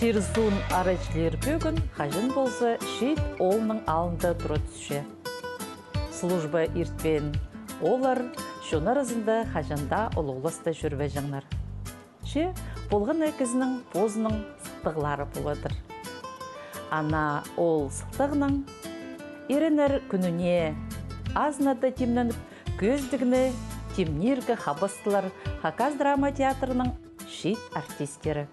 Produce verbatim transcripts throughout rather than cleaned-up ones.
Чир-суун арачылир пӧгін хаҷан полза Чиит оолның алнында тура тӱсче. Служба иртпеен ооллар чон аразында хаҷан даа улуғласта чӧрбеҷеңнер. Че полған на кізінің позының сылтағлары поладыр. Ана ол сылтағнаң иреннер кӱніне азынада тимненіп, кӧзідігні тимнирге хабыстылар Хакас драма театрының чиит артисттері.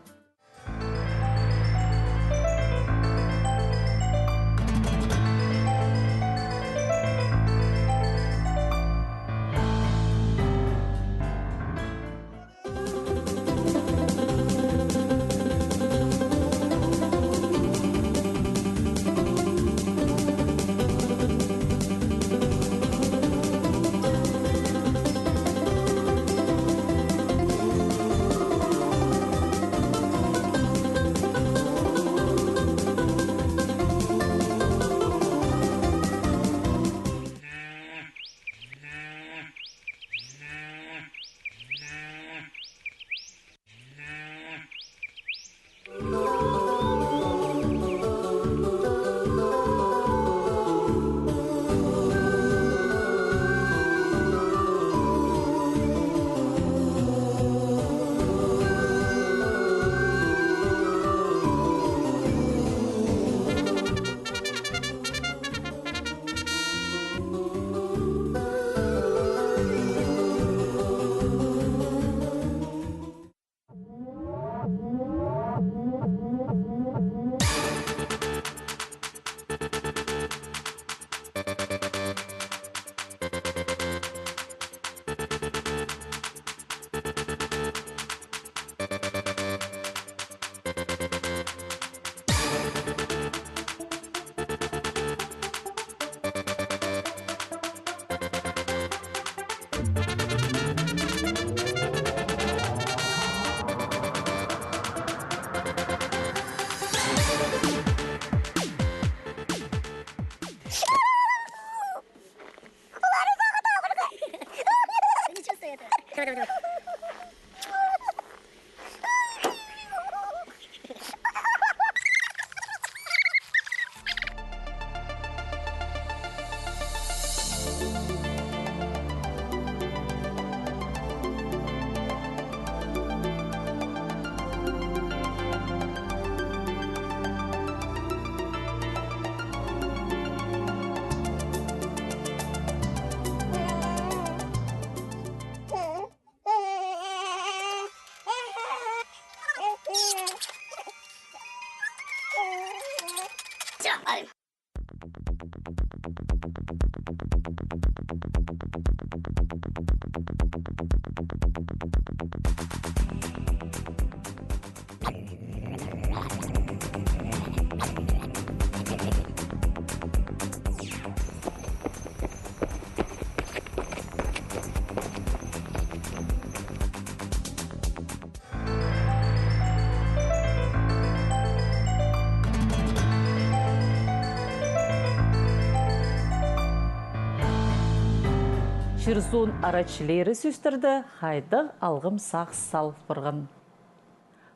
Чир-суун арачылиры сӧстерде хайдағ алғым сағыс салып парған.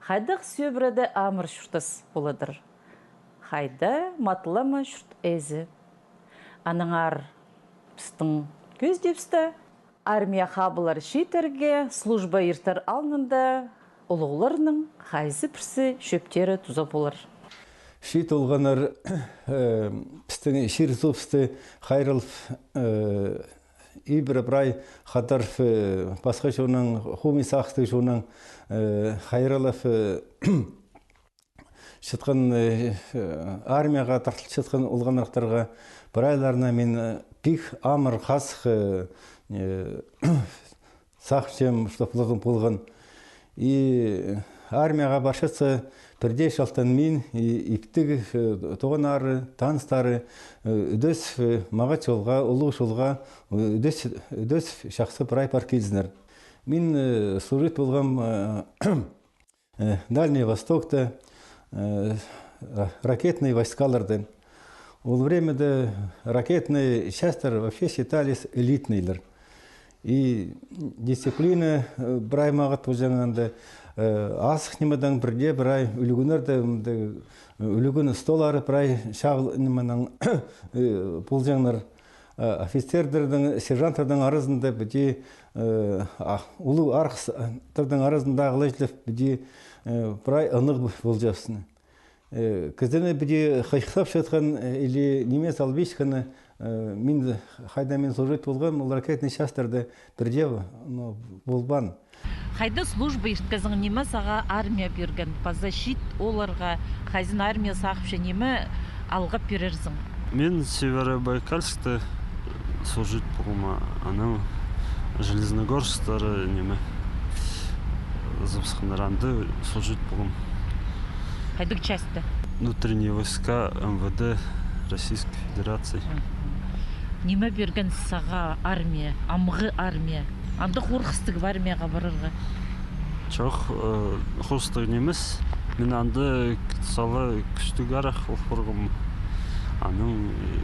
Хайдағ сӧбіреде амыр чуртас поладыр. Хайда матылама чурт ээзі. Аннаңар пістің кӧзідібісте армияа хабылар чииттерге служба иртер алнында улуғларның хайзы пірсі чӧптері туза полар. Чиит олғаннар, э, пістің чир-суубысты хайраллап, э, ибіре прай хадарып, э, пасха чоннаң, хомай сағыстығ чоннаң, э, хайраллап, э, чатхан, э, армияға тартыл чатхан олғаннарахтарға прайларына мин, э, пик амыр хазых, э, э, сағынчам, чтоб оларның полған. И армияға парчатса, пірдее чалтанмин, и иптіг, э, тоғаннары, таныстары, э, ӱдӧс, э, мағат чолға, улуғ чолға, э, ӱдӧс, ӱдӧс чахсы прай пар килзіннер. Мин, э, служить полғам, э, э, Дальний Востокта, э, ра-, ракетный войскаларда. Ол времяда ракетный частьтер вообще считались элитныйлар. И дисциплина, э, прай мағат полҷаң анда, Э, азых нимедең пірдее прай ӱлӱкӱннерде, м, де, ӱлӱкӱн столлары прай чағыл нименең, э, полҷаңнар. Э, офицердернің, сержанттернің аразында піди, э, а, улуғ арғыстарның аразында ағылаҷылап піди, э, прай ынағ полҷаң. Э, кізіні піди хыйыхтапчатхан, э, или ниме салбинчатханы, э, мин, хайда мин служить полғам, ол ракетный частьтарда пірдее, ну, полбаан. Хайда служба иртіргезің, ниме сағаа армия пирген? Паза чиит ооларға хайзын армия сағыпча, ниме алғап пирерзің? Мин Северобайкальскта служить полғам, анаң Железногорсктары ниме, зыбысханнар, анда служить полғам. Хайдағ частьта? Внутренние войска МВД Российской Федерации. Мгм. Ниме пирген сағаа армия, амғы армия? Анда хорғыстығ ба армияға парарға? Чох, э, хорғыстығ нимес. Мин анда сала кӱстіг арах ол парғам. Анаң, э,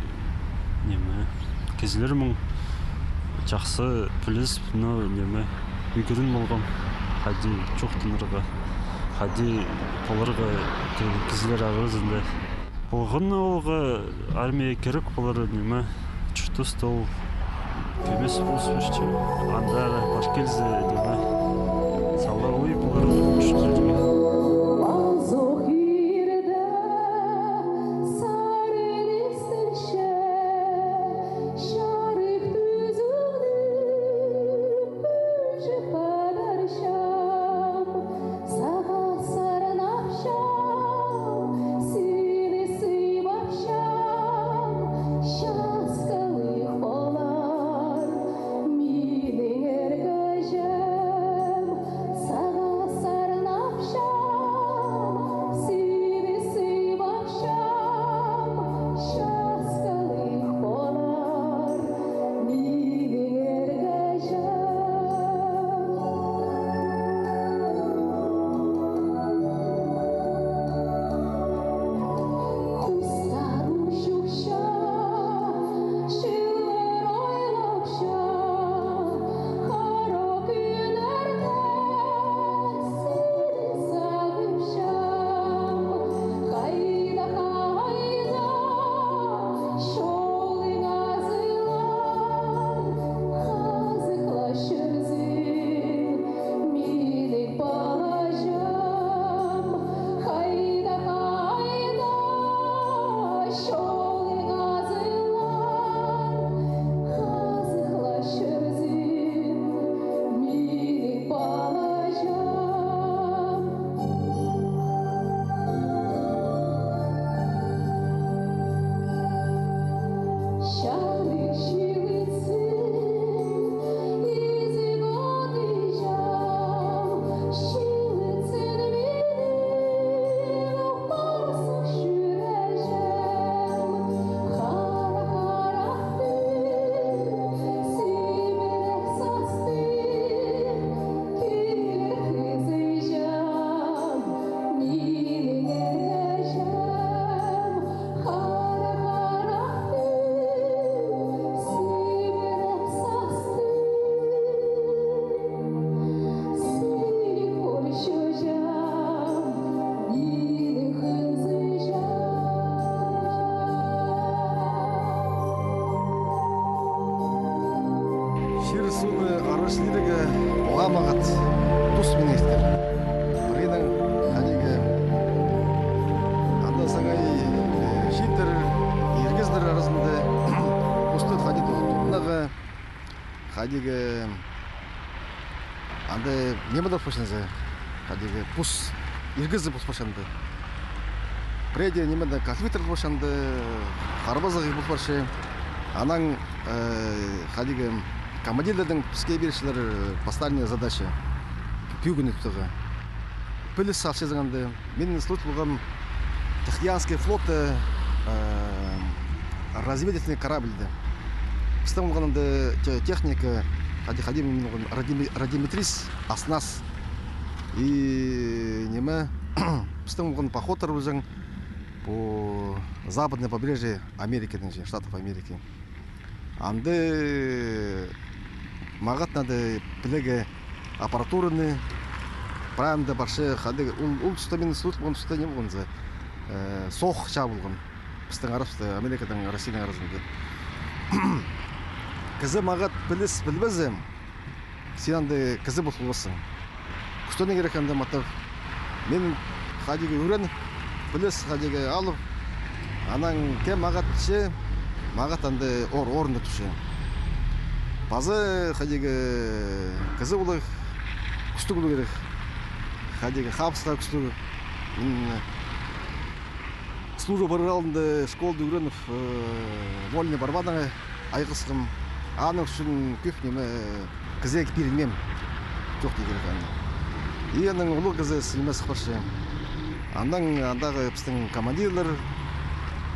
ниме, кізілернең чахсы піліс, ну, ниме, ӱгрен полғам. Хайди чоохтанарға, хайди поларға кі-, кізілер аразында. Полған оолға армия кирек полар, ниме, чуртаста ол кӧмес полыс пирче. Анда пар килзе, ниме, сала ой полар, чуртаста, ниме. Сағаа сарнапчам, сині сыйпапчам, часкалығ полар минің эр кізім. Сағаа сарнапчам, сині сыйпапчам, часкалығ полар минің эр кізім. Хустар учухча, чыллар ойлапча, хара кӱннерде сағыпчам, хайда, хайда, чолың азылар, хазыхлап чӧрзің, минің палаҷам, хайда, хайда, чолың азылар, хазыхлап чӧрзің, минің палаҷам. Чир-сууны арачылирға ла мағат тус минің иртер. Пірінің хайдағ, анда саңай, э, чииттер, ир кізілер аразында постар хайди ту-, тудынарға, хайдағ, анда ниме дее пос парча, хайдағ пос, ир кізі пос парча анда. Пірее ниме дее конфликттер пос парча анда, харбазығ пос парча. Анаң, э, хайдағ командирлернің піске пирчелер, э, поставлена задача. Пӱӱн ӱнеттігі. Піліс алчазың анда. Мин служить полғам Тихоокеанский флотта, э, разведывательный корабльда. Пістің полған анда те-, техника, хайди, хайди мин полған радиоме-, радиометрист, оснас. И ниме, пістің полған походтар полҷаң по западное побережье Америки, значит, Штатов Америки. Анда мағат надо пілерге аппаратураны, Прай анда парча, хайдағ, ол, ол туста мин служба полған туста ниме полған за, э, соох чаа полған. Пістің арабыста, Америкадаң, Россияның аразында. Кізі мағат піліс пілбезең, син анда кізі пол полбассың. Кӱстенерге кирек анда матап. Мин хайдағ ӱгреніп, піліс хайдағ алып, анаң кем мағат пілче, мағат анда ор-, орында турча. Паза хайдағ кізі полар, кӱстіг полар кирек. Хайдағ хабысха кӱстіг. Мин служба парар алнында школада ӱгреніп, э, вольный борьбадаң айғасхам. Аның ӱчӱн кӧп ниме кізее пирілмеем. Чоохтирға кирек аны. И анаң улуғ кізі сілмес парча. Анаң андағы пістің командирлар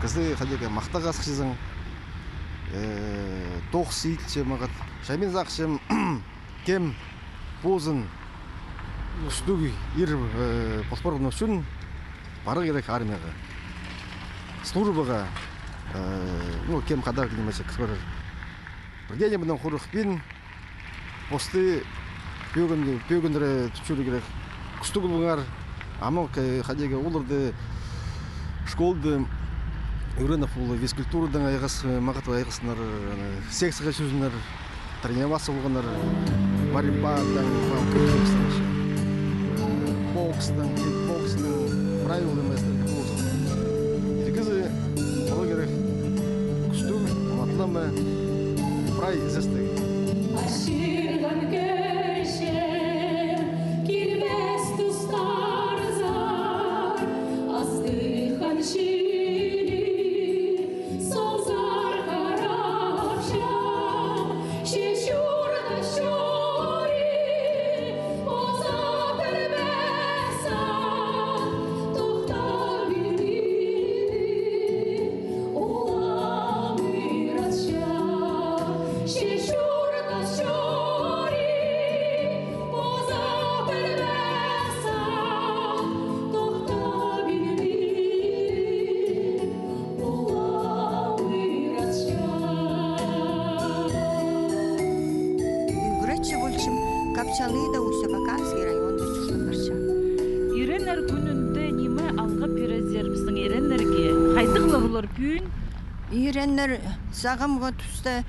кізі хайдағ махтағ асхызың. Э, тоғыс иділче мағат. Че мин сағынчам, кем позын кӱстіг ир, э, пол парған ӱчӱн парарға кирек армияға. Службаға, э, ну, кем хайдағ ниме чіли парар. Пірдее ниме мынаң хорыхпин, посты пӧгін-, пӧгіннере тутчурға кирек. Кӱстіг полыңар, ам ох, э, хайдағ оларны школада ӱгреніп, ол физкультурадаң айғас-, мағат айғассыннар, аны, секцияға чӧрзіннер, тренироваться полғаннар, борьбадаң, бокстаң, кикбокстаң, прай ол нимелер ползын. Ир кізі поларға кирек кӱстіг, матлама, прай ізестіг. Ачырған кӧрчем, килбес тустарзар, астығ хан чіли, созар харапчам, че чуртас чоры, поза пілбес ат, тохтап илбиді. Улам ыратча, че чуртас чоры, поза пілбес ат, тохтап илбиді. Улам ыратча. Ӱгретчі полчам, Капчалыйда, Усть-Абаканский районда чуртап парчам. Иреннер кӱнінде ниме алғап пирерзер пістің иреннерге? Хайдағлар олар пӱӱн? Иреннер сағамғы туста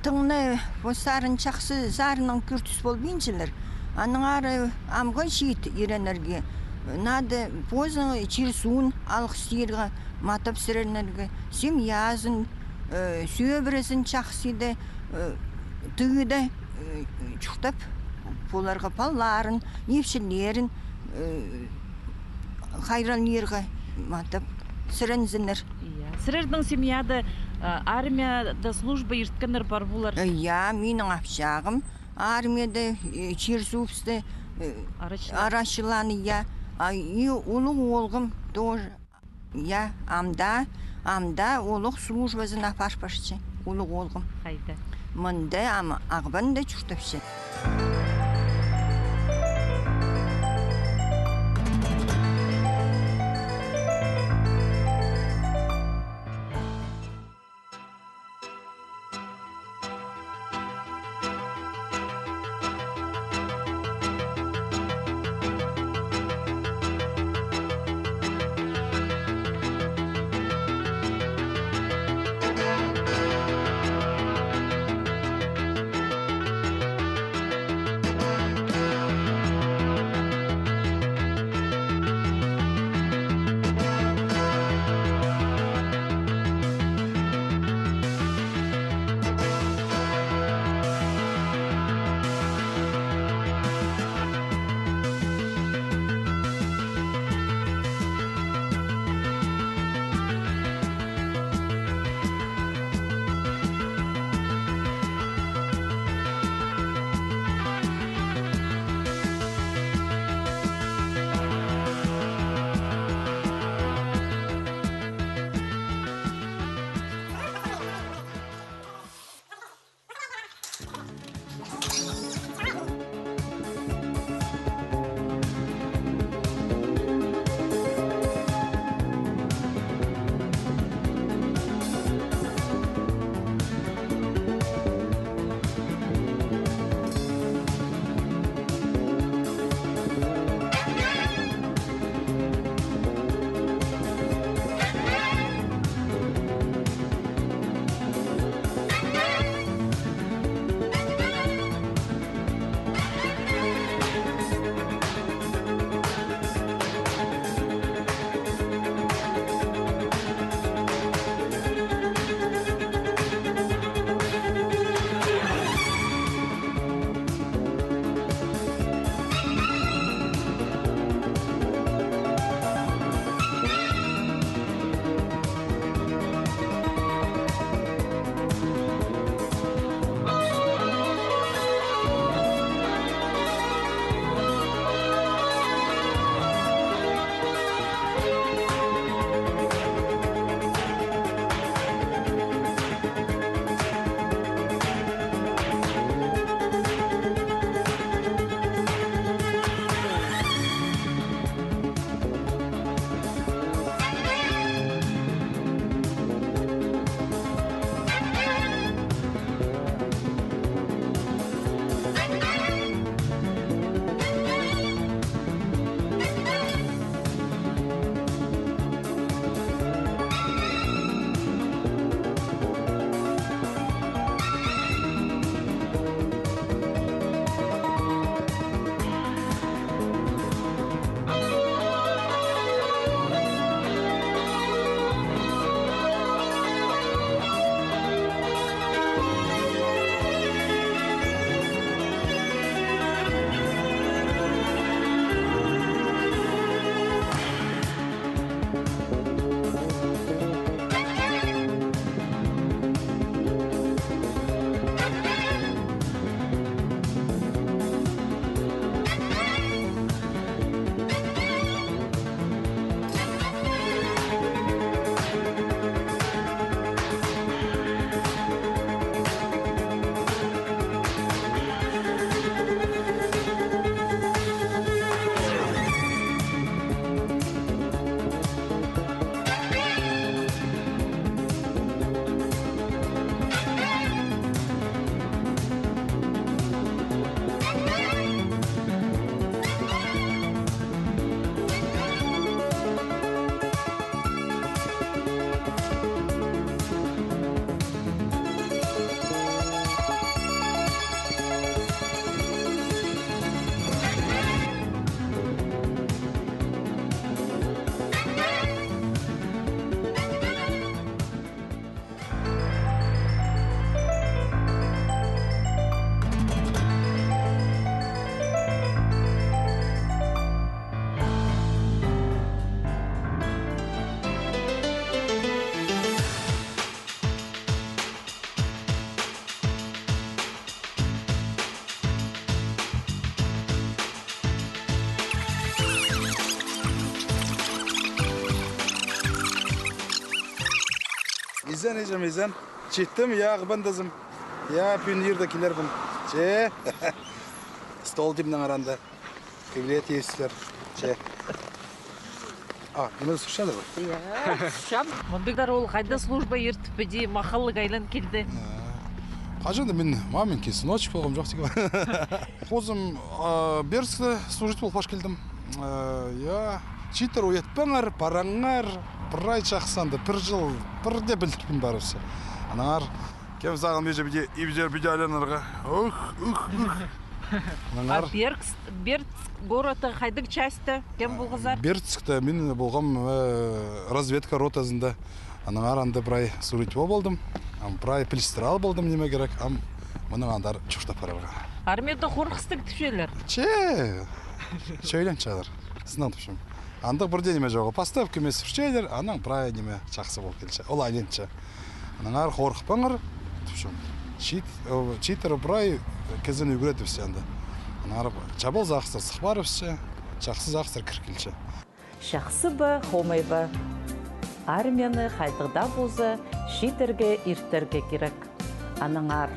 тың на постарын чахсы сарыннаң кӧртіс полбинчалар. Аннаңар амғы чиит иреннерге надо позыңның чир-суун алғыстирға, матап сірернерге, семьязын, э, сӧбірезін чахсы иде, э, тыыда, э, чуртап поларға, палаларын, ипчілерін, э, хайраллирға, матап сірензіннер. Иә. Сірернің семьяда, э, армияда служба ирткеннер пар полар? Э, иә, минің апчағым армияда, э, чир-суубысты, э, арачылаан. Арачылаан, иә. А, и улуғ оолғым тоже. Я, амды, амды улуғ службазын апарча, улуғ оолғым. Хайда? Мында, ам, Ағбанда чуртапча. Изен, изен, изен. Читтім, я, Ағбандазым. Я, пӱӱн ирде килербін. Че. Стол тимнеңер анда. Кӧгле тиирзер. Че. А, ниме сурчадыр ба? Я, сурчам. Мындағдар ол хайда служба иртіп, піди махаллығ айлан килді. Хаҷан-да мин, ма, мин кисіночек полғам чох тигі. Позым, а, Бердскте служить полып аш килдім. А, я, чииттер уятпаңар, параңар, прай чахсы анда, пір чыл, пір дее пілдірбин парыбысча. Аннаңар кем сағынминча піди, ибзер піди айланарға. Ух, ух, ух. А Аннаңар Бердск, Бердск городта хайдағ частьта кем полғазар? Бердскте мин полғам, э, разведка ротазында. Аннаңар анда прай суритіп полдым. Ам прай пілістіре ал полдым, ниме кирек. Ам мынаң андар чуртап парарға. Армияда хорғыстығ тіпчелер. Че, чӧйлен чадыр. Сыннаң тіпчем. Андағ пір дее ниме чоғыл. Пастап кӧмес сурчалар, анаң прай ниме чахсы пол килче. Ол айланча. Аннаңар хорыхпаңар, тіпчем. Чиит, о, чииттер прай кізіні ӱгретіпче анда. Аннаңар чабал сағыстар сых парыбысча, чахсы сағыстар кір килче. Чахсы ба, хомай ба, армияны хайдағ даа полза чииттерге иртерге кирек. Аннаңар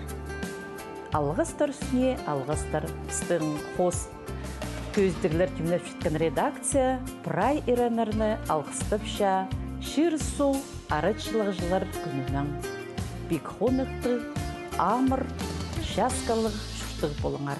алғыстар ӱстӱне алғыстар пістің хоос. Кӧзідіглер тимнепчеткен редакция прай иреннерні алғыстапча чир-суғ арачылағҷылар кӱнінең. Пик хоныхтығ, амыр, часкалығ чуртығ полыңар.